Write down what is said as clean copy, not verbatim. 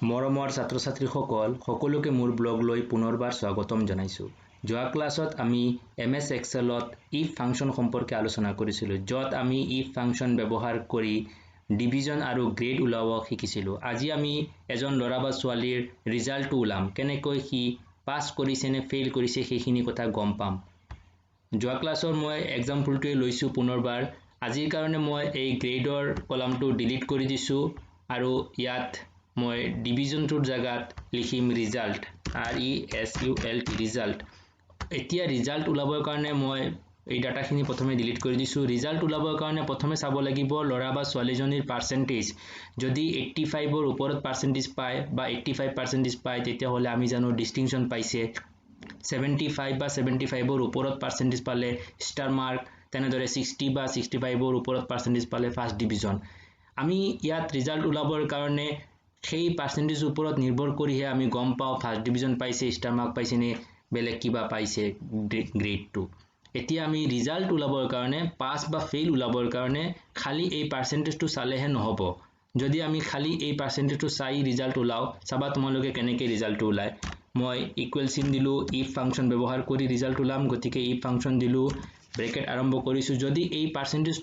মৰমৰ ছাত্ৰ ছাত্ৰীসকল, সকলোকে মোৰ ব্লগলৈ পুনৰবাৰ স্বাগতম জনাইছোঁ। যোৱা ক্লাছত আমি এম.এছ. এক্সেলত if function সম্পৰ্কে আলোচনা কৰিছিলোঁ, য'ত আমি if function ব্যৱহাৰ কৰি ডিভিজন আৰু গ্ৰেড ওলাব শিকিছিলোঁ। আজি আমি এজন ল'ৰা বা ছোৱালীৰ ৰিজাল্টটো ওলাম, কেনেকৈ সি পাছ কৰিছে নে ফেইল কৰিছে, সেইখিনি কথা গম পাম। যোৱা ক্লাছৰ মই এক্সাম্পলটোৱে লৈছোঁ পুনৰবাৰ। আজিৰ কাৰণে মই এই গ্ৰেডৰ কলামটো ডিলিট কৰি দিছোঁ আৰু ইয়াত মই ডিভিজনটোৰ জেগাত লিখিম result, RESULT, result. এতিয়া ৰিজাল্ট ওলাবৰ কাৰণে মই এই ডাটাখিনি প্ৰথমে ডিলিট কৰি দিছোঁ। ৰিজাল্ট ওলাবৰ কাৰণে প্ৰথমে চাব লাগিব ল'ৰা বা ছোৱালীজনীৰ পাৰ্চেণ্টেজ। যদি 85ৰ ওপৰত পাৰ্চেণ্টেজ পায় বা 85 পাৰ্চেণ্টেজ পায়, তেতিয়াহ'লে আমি জানো ডিষ্টিংশ্যন পাইছে। 75 বা 75ৰ ওপৰত পাৰ্চেণ্টেজ পালে ষ্টাৰ মাৰ্ক। তেনেদৰে 60 বা 65ৰ ওপৰত পাৰ্চেণ্টেজ পালে ফাৰ্ষ্ট ডিভিজন। আমি ইয়াত ৰিজাল্ট ওলাবৰ কাৰণে সেই পাৰ্চেণ্টেজৰ ওপৰত নিৰ্ভৰ কৰিহে আমি গম পাওঁ ফাৰ্ষ্ট ডিভিজন পাইছে, ষ্টাৰ মাৰ্ক পাইছে নে বেলেগ কিবা পাইছে গ্ৰেডটো। এতিয়া আমি ৰিজাল্ট ওলাবৰ কাৰণে, পাছ বা ফেইল ওলাবৰ কাৰণে খালী এই পাৰ্চেণ্টেজটো চালেহে নহ'ব। যদি আমি খালী এই পাৰ্চেণ্টেজটো চাই ৰিজাল্ট ওলাওঁ, চাবা তোমালোকে কেনেকৈ ৰিজাল্টটো ওলায়। মই ইকুৱেল চিন দিলোঁ। If function ব্যৱহাৰ কৰি ৰিজাল্ট ওলাম, গতিকে if function দিলোঁ, ব্ৰেকেট আৰম্ভ কৰিছোঁ। যদি এই পাৰ্চেণ্টেজটো